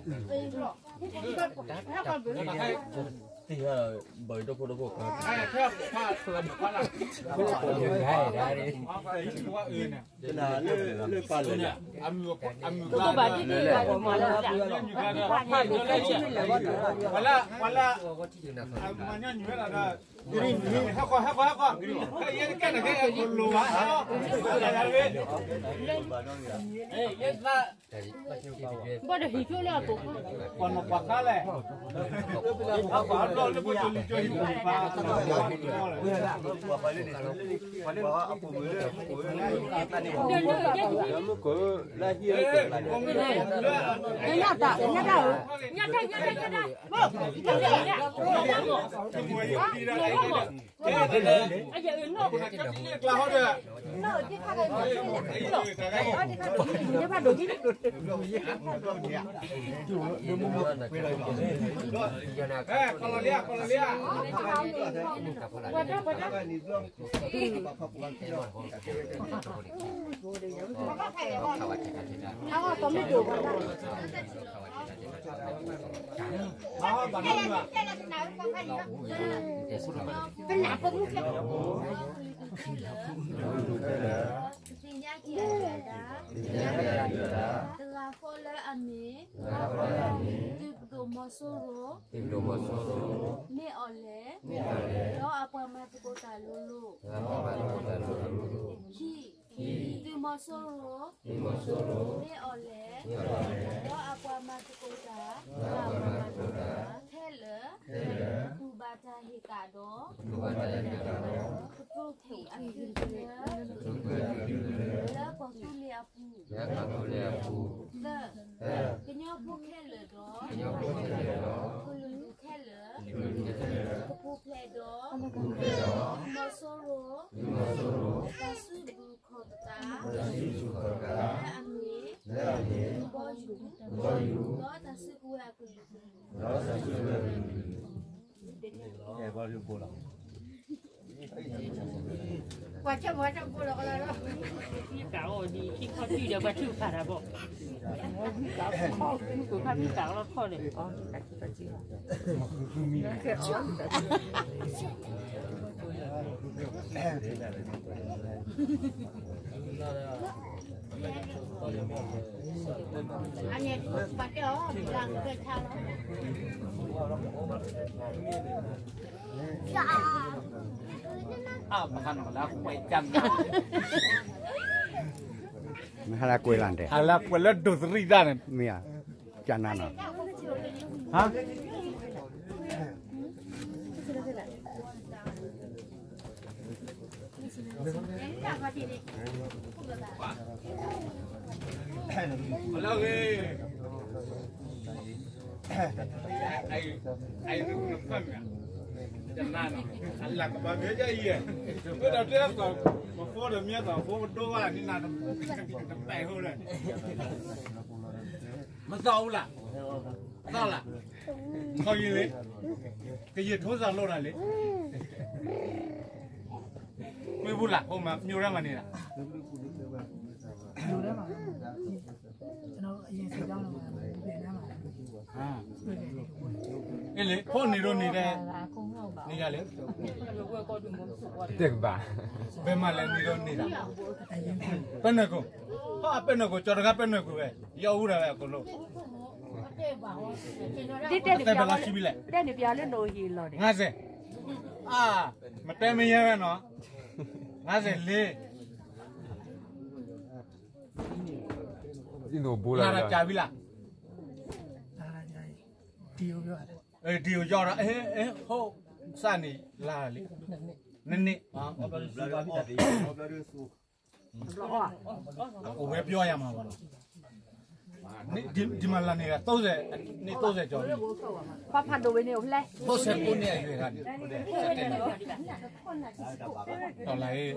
သ့ၣ်ဟဲဘၣ်ဒိၣ်ဖိဒိၣ်ဖိ ကနၣ်လၢပာ်လၢာ် ပှၤလၢ ပှၤလၢ ဟဲကွၢ် ဟဲကွၢ် ဟဲကွၢ် ဟဲကွၢ် ဟဲ ယဲတကဲနကဲ လိၤဘၣ် ဟဲ ဘၣ်ဒီး ဟံၣ်ဖျိးလၢအပူၤ ပှၤနီၢ်ပှၤဃါလဲၣ် ပှၤဘျီလၢပှၤကလံၤကၠီဟံၣ်ပူၤပှၤ ညၣ်တၢ် ညၣ်တၢ် ညၣ်တၢ် သ့ၣ်ညါက့ၤအဒုၣ်အဒါ တဂၤဃီလၢအမ့ၢ် သုးပဒိၣ်မီၤစိရိၤ မ့ၢ်အီၤလဲၣ် ဒီးအပှၤမၤသကိးတၢ်လိၤလိၤ ခံ သုးမီၤစိရိၤ မ့ၢ်အီၤလဲၣ် ဒီးအပှၤမၤသကိးတၢ် ခဲလၢာ် တူၢ်ဘၣ်တၢ်ဟ့ၣ်ကၣ်ဒီး ကတိၤကွံာ်အကလုၢ်ကထါ လၢကီၢ်သူလ့ၤအပူၤ သၢ ကညီဖိခဲလၢာ်ဒီး ကလုာ်ဒူၣ်ခဲလၢာ် ကပူၤဖျဲးဒီး မီၤစိရိၤ တၢ်စုဒုၣ်ခီၣ်သး လၢအမ့ၢ် ဘီယူၤ ဒီးတၢ်စုကဝဲၤအကလုာ်ကလုာ် ပှၤဆၢမၤတၢ်ဘိလီၤကလီလီၤ ကအိၣ်ဒံးခံခီတုၤဒီးပှၤထုကဖၣ်တၢ်ဘီ မုၢ်ကဖးမုၢ်ကလီထီၣ်န့ၣ် အန့ၣ် ပှၤတဲအီၤ မုၢ်လၢ်ကဆါလီၤ မဟါလၢကွဲးလၢ်တဲ ဟါလၢကွဲးလၢဒိးသရံၣ်တၢ်န့ၣ် မ့ၢ်ဧါ ကနၤနီၤ ဟါ လၢဂ့ၤ အလၢ်ကပၤမ့ၢ်ယဲအံၤ ပဒီးတဲသိး ပဖိဒီးမ့ၢ်သိးဖိပဒိဝဲန့ၣ်နၤ တပဲာ်ဟိလၢ မသီၣ်အူလၢ် သီၣ်လၢ် ခီယံၤလံ ကယံၤထိစၢ်လိတၢ်လံ မ့ၢ်ဘူးလၢ် ဟိမၤမၠိရၢမၤန့ၣ်လၢ် အ့လံ ဖိန့ၣ်ဒိးန့ၢ်ဒဲး န့ၢ်ယၤလံ တဲကဘၣ် ဘယ်မှာလဲန့ၣ်ဒိးန့ၢ်ဒဲး ပဲနွဲၣ်ကိၣ် ဟီၣ်ပဲနွဲၣ်ကိၣ် ကၠီတဂၤပဲနွဲၣ်ကိၣ်ဝဲ ယီၣ်အူဒၣ်ဝဲအကိၣ်လိ တဲဘၣ်လီၤဆံဘံလဲၣ် တဲန့ၣ်ပျးလၢနအိၣ်ဟံၣ်လီၤန့ၣ် ငါးဆယ် အါ မတဲမ့ၢ်ယဲဝဲနီၤ ငါးဆယ်လေး နၤတၢ်ကၢ်ဝံၤလၢ် ဒီး ဟိ စၢ်န့ၣ်လၢ်လံ နန့ၣ် အဝဲပြောရမှာပေါ့နော် ဒီမှာလာနေတာသုံးဆယ် နှစ်သုံးဆယ်ကျော်ပြီ ပဖာဒိုဝဲန့ၣ် ဟိုလဲ သုံးဆယ်ကိုးနှစ်အရွယ်ကနေ တော်လှန်ရေး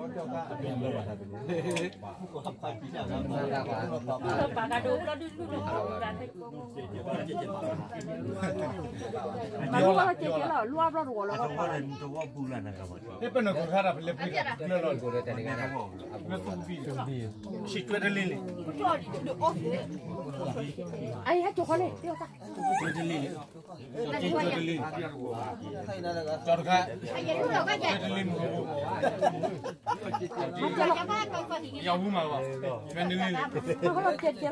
ပြန်လုပ်လာတာ ပကဒိးဘျီဒုလူလူ မၤလိဝဲလီၤကဲကဲလီၤ လွှားဘျီတဝီလီၤ တဝီပူၤလၢနကဘၣ် ပနကူခါတၢ်ပလဲၤပှ့ၤကျၢၤလီၤ စံးကွဲတလံလံ အံၤဟဲကၠိၤခီလံ ကွဲတလံလံ ကၠီၤတလံ ကၠီၤတခါ ကွဲတလံမူ ယဝူမးဘၣ် ကွဲတလံလံ ကွဲတလံ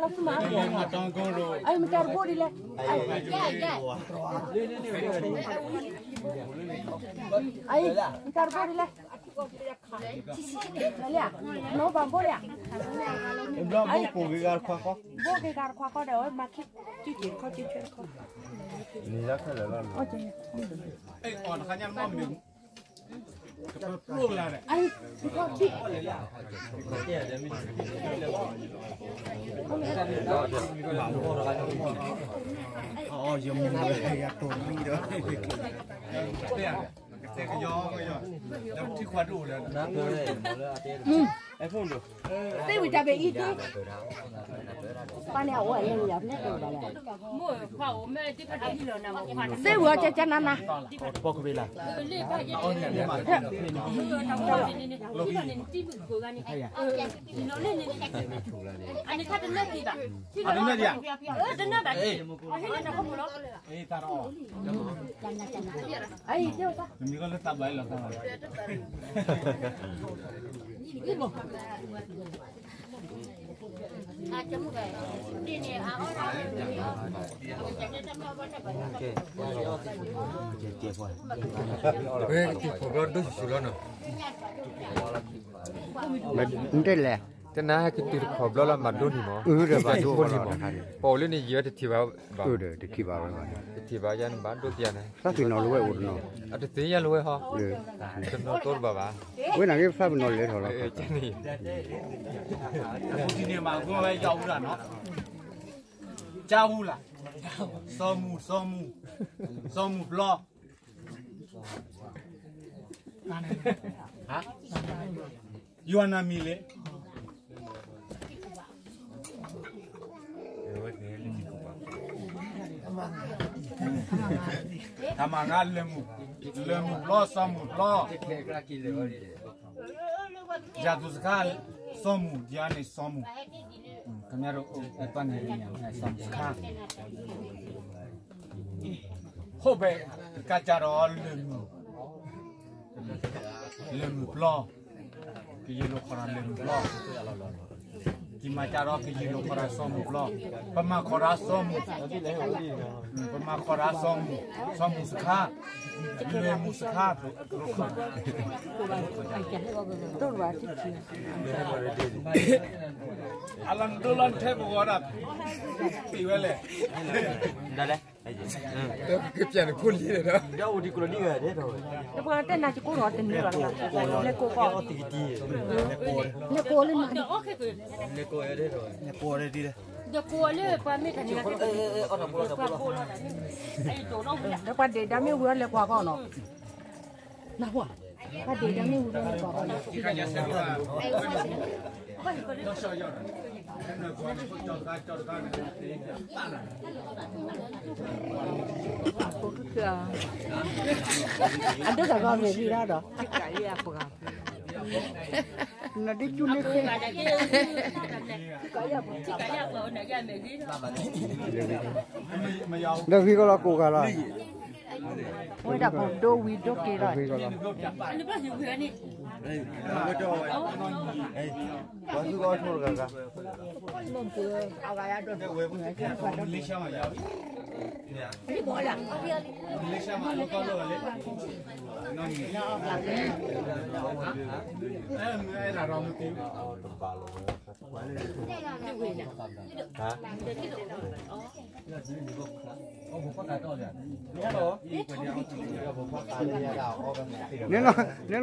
မးတီကိရိ အံၤ မတၤတဘိဒ်လဲၣ် ဘိက့ၤဂၤတခွါဃီ ဘိက့ၤဂၤတခွါဃီဒီး အဝဲမၤခံ က့ၤက့ၤတခီ က့ၤဆွဲတခီ နံၤလၢခဲလၢာ်လီၤ ယမူဝဲယၤတိၢ်မံဒီး ကတဲကယီကယီ ဒီးထံခွါဒိၣ်လၢ သ့ဝံၤတၢ်ဘ့ၣ်အံၤသ့ ပၢ်န့ၣ်အအိၣ်အလဲၤယၤဖျဲၣ်ကဘၣ်လဲၣ် သ့ဝံၤအီၤကကနန တပီၢ်ကဘ့ၣ်လၢ အန့ၣ်ခါတနၢ်က့ၤဘၣ် တနၢ်ဘၣ် ဟဲလၢတၢ်ခိၣ်ဖိလီၤ မ့ၢ်ကလၢတၢ်ဘၣ်လီၤတၢ်ဘၣ် ဝဲကတုၤခိၣ်ဘျီဒိၣ်ဆူၣ်ဆူၣ်လီၤနီၤ နတဲလဲၣ် တနၤဟဲကတုၤတခိၣ်ဘျီလီၤမၤဒိၣ်န့ၣ်မး အၢဒီးဘၣ်ဒိၣ်လီၤ ပအိၣ်လၢန့ၣ် ယဲတထံၣ်ဘၣ်ဘၣ် အၢဒီးတထံၣ်ဘၣ်ဝဲဘၣ် တထံၣ်ဘၣ်ယဲန့ၣ်ဘၣ်ဒိၣ်ပယၤန့ၣ် သးပ့ၤနီၣ်လၢဝဲအိၣ်တနီၤ အတသ့ယဲလၢဝဲဟီ တနီၤတိတဘၣ်ဘၣ် ဝဲန့ၣ်က့ၤသးပ့ၤနီၣ်လဲၤထီၣ်လီၤ အပူၤတံၢ်န့ၣ်မၤကွၢ်ဝဲယီၢ်အူရၣ်နီၤ ကၠါအူလၢ် စီၤမူၤ စီၤမူၤ စီၤမူၤပျီ ယွၤနၤမံၤလဲၣ် တၢ်မၤငါလၢမူၤ လၢမူၤပျီ စီၤမူၤပျီ ယၤသူၣ်စခါ စီၤမူၤ ယၤန့ၣ်စီၤမူၤ ခမရအိၣ်ပှၤန့ၣ် စီၤမူၤစခါ ဟိၣ်ဘဲ ကစၢ်ဒီးလၢမုၢ် လၢမုၢ်ပျီ ကယဲၢ်လိာ်ခီရၤလၢမုၢ်ပျီ ကမၤစၢ်ဒီးကယဲၢ်လိာ်ခီရၤစီၤမုၢ်ပျီ ပမၤခီရၤစီၤမုၢ် ပမၤခီရၤစီၤမုၢ် စီၤမုၢ်စခါ လၢမုၢ်စခါ အလီၢ်ဒိလီၢ်ထဲပဂီၤဒၣ် ပ့ၤဝဲလဲၣ် ဒ်လဲၣ် ကပျၢ်န့ၣ်ဖိလံဒီး တပှၤတဲနၤကကိးထီၣ်တန့ၢ်ဘၣ် လဲၤကိးကီး လဲၤကိးလၢနၤ လဲၤကိးလၢပှၤမ့ၢ်တန့ၢ် ဒီးပှၤဒ့ၣ်ဒါမ့ၢ်ဝံၤအီၤလဲၤကွၢ်ကီးနီၤ နၢ်ဟူဧါ ပှၤဒ့ၣ်ဒါမ့ၢ်ဝံၤဒီးလဲၤကွၢ်ကီးနီၤ အဒိၣ်တၢ်ဂီၤမ့ၢ်ဂ့ၤဒၣ်ဒီး နဒ်ကျူန့ၣ်ဃ့ ဒီးဂ့ၤကီးလီၤကိးဂၤလီၤ ဝဲဒၣ်ပဒိဝံၤဒိက့ၤလီၤ ပှၤသုဂီၢ်ထိၣ်တဂၤဂၤ နဲနီၢ်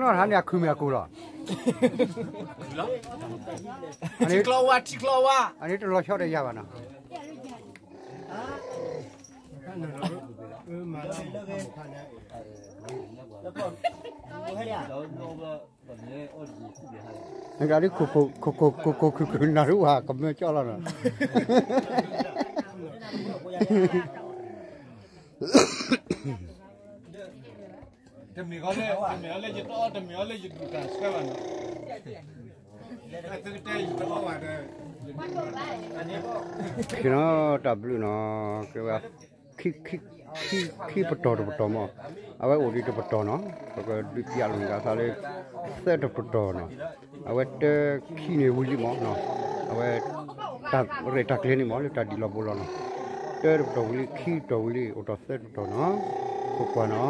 ဟါန့ၣ် အခုမ့ၢ်အကိာ်လီၤ ထံကျီဝါ ထံကျီဝါ အန့ၣ်တလီၤဆီဒီးယၤဘၣ်နီၤ နကဒ်ခိၣ်ခိၣ်ခုၣ်ခုၣ်နၢ်ရူဝၤကမၢကၠီလီၤနီၤ တၢ် တမ့ၢ်အီၤလၢယတအီၣ် တမ့ၢ်အီၤလၢယဒုးတၢ်ဆှၢဘၣ်နီၤ, သုကတဲယတအီၣ်ဘၣ်ဒီး, တၢ်ဘျုးနီၤ, ကဲဝဲ ခံပတီၢ်တပတီၢ်မး, အဝဲအိၣ်ဒံးတပတီၢ်နီၤ, ပကဒုးပျးလီၤန့ၣ်ဂၤသးလၢ သၢတပတီၢ်နီၤ, အဝဲတၢခံန့ၣ်ဝံၤလံမး, အဝဲ တၢ်ရဲၣ်တၢ်ကျဲၤန့ၣ်မး လၢတၢ်ဒ်လီၤဘိလီၤနီၤ, တၢတပတီၢ်ဝံၤလံ ခံပတီၢ်ဝံၤလံ အိၣ်တ့ၢ်သၢတပတီၢ်နီၤ, ကွၢ်ကွၢ်နီၤ